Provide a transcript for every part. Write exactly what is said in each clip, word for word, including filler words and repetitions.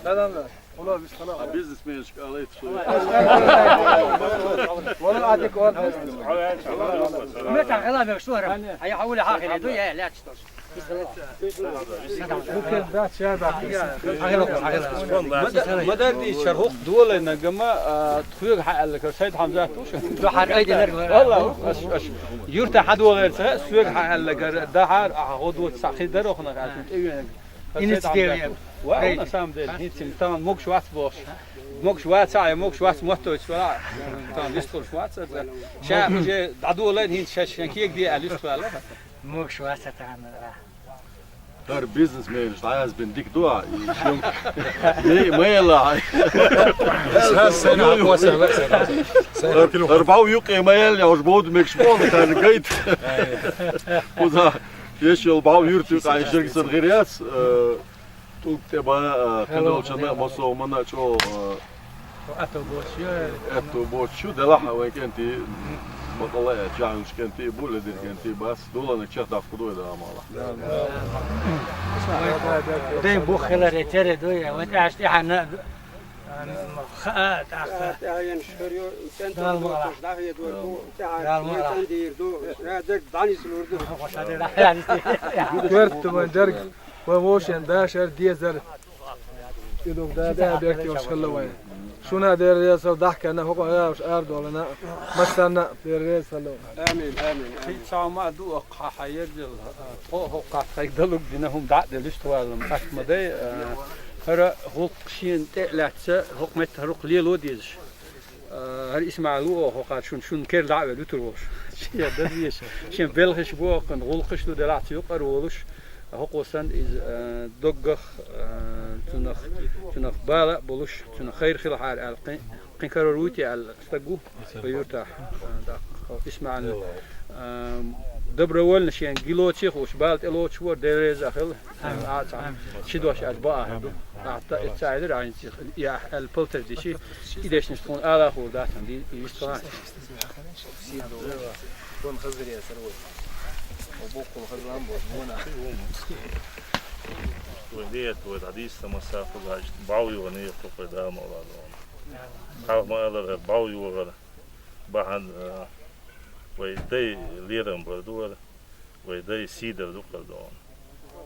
Салам. Хуло, бис хала. А бизнесменшка алайт шо. Вала адик ван. Мета хала бек шура. Ай хавла хахире ду я ла чтош. Букел да ча да. Хагила, хагила. Мадар ди чархух дулай нагама, а, тхуг ха алла кар Сайд Хамзат туш. Ду хар айди лер. Валла, аш, аш. Юрта хадугар са, суг ха алла кар, дахар, а, гудут сахи дарохна ха, тевен. Инициатива. Ва, на самом деле, хин сим тан мог швац бохш. Мог швац, а, мог швац моточ, ва. Тан вистур швац, а. Ша, уже дадула хин ша, шен киек ди алюс вала. Мог швац тан, а. Дар бизнесмен, шта аз бин дик дуа, и шум. Не, мела. Сас сен аква сен. Дар бау юк эмаел, я уж боуд мекшмол, тан гайт. Куда? Еш йол бау юрту, а, ешерг сан гиряц, э, Тук те ба, а, кандол чана, масо мана чо, а, Ато бочу. Ато бочу, дела ха вен кенти, бакала, а, чан уш кенти, буле дир кенти, бас, дола не чат аф кудой да амала. Ден бухела ретере дой, а, вот аш ти хана, ха, так. Дал мала. Дал мала. Дерг, дани слурду. Дерг, дани. Дерг, дерг. Ва вошен дашар дезар. Идук да да берти ош хилла вай. Шуна дер ресал дахкана хукъа гавш ар долана. Масана дер ресал. Амин, амин, амин. Цама ду акха хайер дил. Хо хукъа хайдалук динахум да делиш туалам. Ахмадай, э, хара хукъ шин те латса, хукъ мет харук лело дезиш. Э, гьар Исмаил ву оха къар шун, шун кер дагӀве дутур волуш. Шен дадвеш. Шен белхиш бу охан, гъулхиш ду делахь цу юкъар волуш. Гьукъусан из, э, доггах, э, цунах, цунах бала болуш, цунах хайр хила хьар ал къин, къин карор вути ал стагу, ва юрта, э, да, Исмаил. Э, добровольно шен гилочи хуш, бал телочи вор, дерез ахил. Ам, ам. Чи дош аз ба ахду. Ахта ицайдер айнцих. Я ал полтер диши. Идешниш тун ала хурдатан ди, иштва. Кон хазрия сарвой. Обо кол хазлам бо, мона. Вендет вот хадис тамаса фугаш, бау югани топе да мола. Хав ма алар бау югар. Бахан, э, вай дай лерам бардуар. Вай дай сидар дукхар дон.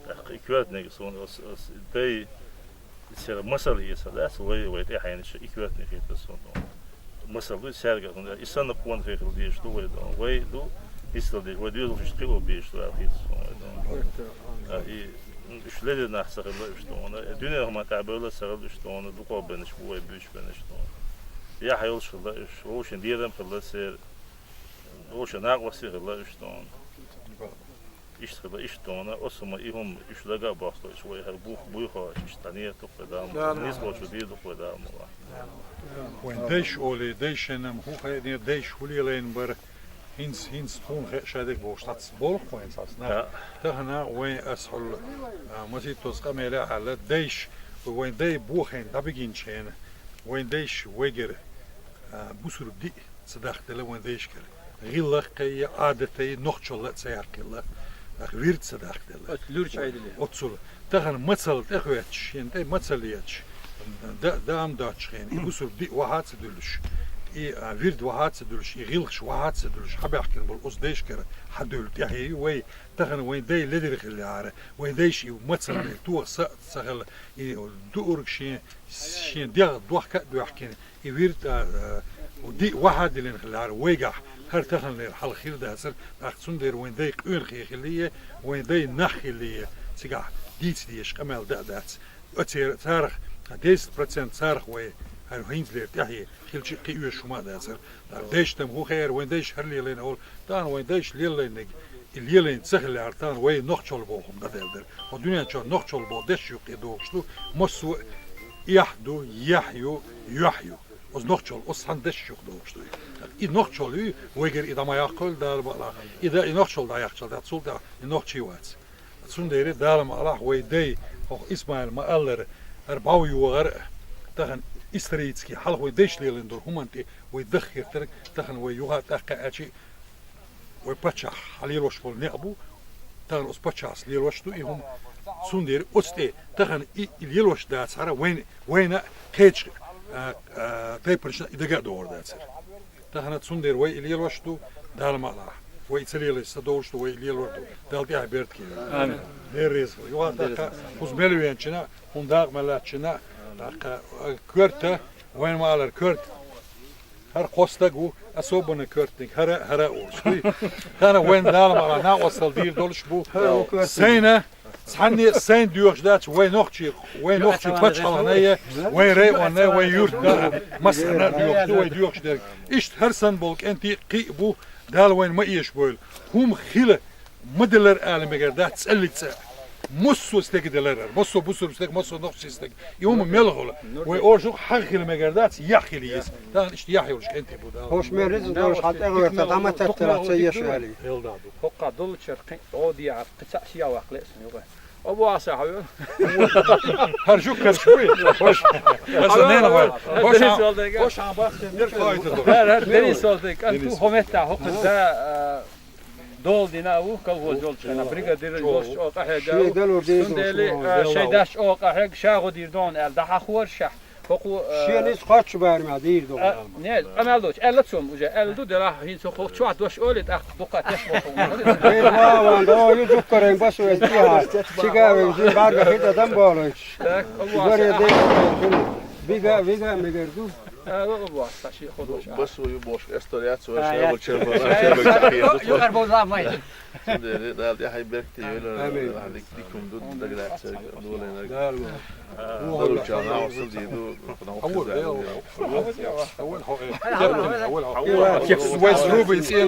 Ах, иквертнег сон ос, ос, дай сера масал иса дас, вай, вай дай хайниш иквертнег хитас сон дон. Масал ду серга сон, исан кон хихил диш ду вай дон. Вай ду, истал диш, вай ду луш кило биш ду хит сон вай дон. А, и, м, шледе нах сахила иш дон. Э, дуне хама табела сахила иш дон, дукхо бениш бу вай биш бениш дон. Я хайол шила иш, ошин дирам хила сер, ошин нагваси хила иш дон. Ишт хила ишт дона, осума ихум иш лага бахто иш вай хар бух буйхо иш тание тухве дам. Да, да. Нис бочу ди тухве дам. Вайн деш оли, дешенам хухайне деш хулилайн бар. Хинс, хинс тун хе шадек бош тац бол хойн сасна. Да. Тахана вайн асхул, а, маситос камеля ала деш, вайн дай бухен дабигин чен. Вайн деш вегер, а, бусур ди. Цадахтала вайн дайшкар. Гъиллахъ я, адаттай, нохчолла цаякъилла. Ах вирд цадахтала. От люрч айдиле. Отсул. Тахан мацал тахвеч, ен тай мацал яч. Да, да ам дач хен. И бусур ди ваха цадулш. И, а, вирд ваха цадулш, и гъиллахш ваха цадулш. Хабяхкин бол ус дайшкар. Хадул тахи вай. Тахан вайн дай ледер хилляра. Вайн дайш и мацал тух са, сахал. И дуург шин, шин дягъ дуахка дуахкин. И вирд, а, а, ди ваха дилен хилар, вайгах, хар тахан лер, хал хир дацар, ах цун дер вайн дай къуьн хи хилие, вайн дай нах хилие, цигах диц диеш къамел да дац. Оцер царах, а, десять процент царах вай, хар хинз лер тяхи, хилчи къи уьш шума дацар. Дар деш там ху хер, вайн деш хар лелен ол, тан вайн деш лелен нег, и лелен цахляр тан вай нохчол бохум да делдер. О дуня чо нохчол бо деш ю къи догшту, мосу яхду, яхю, яхю. Оз нохчол, оз сан деш юхдо, что и нохчол и вайгер и дама яхкол дал бала. И да и нохчол да яхчал да цул да и нохчи вац. Цун дери дал ма Аллах вай дей, ох Исмаил ма аллар, ар бау югар, тахан исторически хал вай деш лелен дур хуманти, вай дах хиртер, тахан вай юга тахка ачи, вай пачах, халил ваш бол не абу, тахан оз пачас лил ваш ту и хум, Цундела оцу тӀе тахана и, и лелош дацахьара вайн, вайна кхечу, а, а, тайпанашна и дага а догӀур дацара. Тахана цундела вай и лелош ду, Дала ма алахь. Вай и ца лелайта ца довлуш ду, вай и лелор ду. Дала тӀехь беркате йойла. Амин. Дера реза хуьлда. Юха тӀаккха кхуза мел веанчина, хӀун дакъа мел лаьттачина, тӀаккха, а, коьрта, вайна ма аллара коьрта. ХӀара кхо стаг ву, особенно коьртаниг, хӀара, хӀара а олуш. Тахана вайна Дала ма алахь, накъосталла дийр долуш бу. Сайна, цхьанне а сайна доьхуш дац, вай нохчий, вай нохчий пачхьалкхана я, вай районна, вай юьртана, массарна а доьхуш ду, вай доьхуш дерг. Иштта хӀара санна болу кӀентий кхин а бу, Дала вайна ма эшабойла. ХӀума хила ма делара ала мегар дац цӀаллиг цӀа. Массо а стеган делара, массо а бусурба стеган, массо а нохчийн стеган. И хӀума мел хуьлу. Вай оша хьагӀ хила мегар дац, яхь хила еза. Тахана иштта яхь йолуш кӀентий бу Дала. ХӀуш мер риза долуш хьан тӀе гӀоьрта дӀа ма теттара ца еш ваьлли. ХӀокху долчуьра кхин а гӀо дехьа, кхин цхьаъ ши ян ваккха леа сан юкъа. Обу Аса хьавел. ХӀара жук карш буй? Хош. ХӀара сан нена вай. Хош. Хош хан бахча мер кхойту. ХӀара, хӀара Денис волу тӀе кӀант ву, хӀо меттахь хӀокхуза, а, дола дина а ву, колхоз йолчу хенахь, бригадир йолуш чӀогӀа къахьегна а ву. Шен далур дийр долуш Цундела, ву. А, шайн даш чӀогӀа къахьегна, ша гӀо дийр ду хьуна аьлла, дӀахьахора шех. ХӀокху, а, Шен иза кхоччу барамехь дийр ду. А, не, къамел доцу, аьлла цо, уже, аьлла ду, делахь, хӀинца хӀокху чохь дош олий, тӀаккха дукха теш боху. Вай ван, о, ю зуккарайн басу эс дийхьа. Цига вай жин барга хита дам болуш. Так, Аллах. Горе дей. Вига, вига мегар ду. А, Аллах, ши худош. Басу ю бош, эстор яц, вай шайбал чербал, чербал чахи. Юхар боза май. Цундела Дала тӀехь беркате йойла. Амин. Дик, дик хӀума ду, дагадеъча, долийна. Дала. Даручарна хьовсал дийр ду, Вай срубы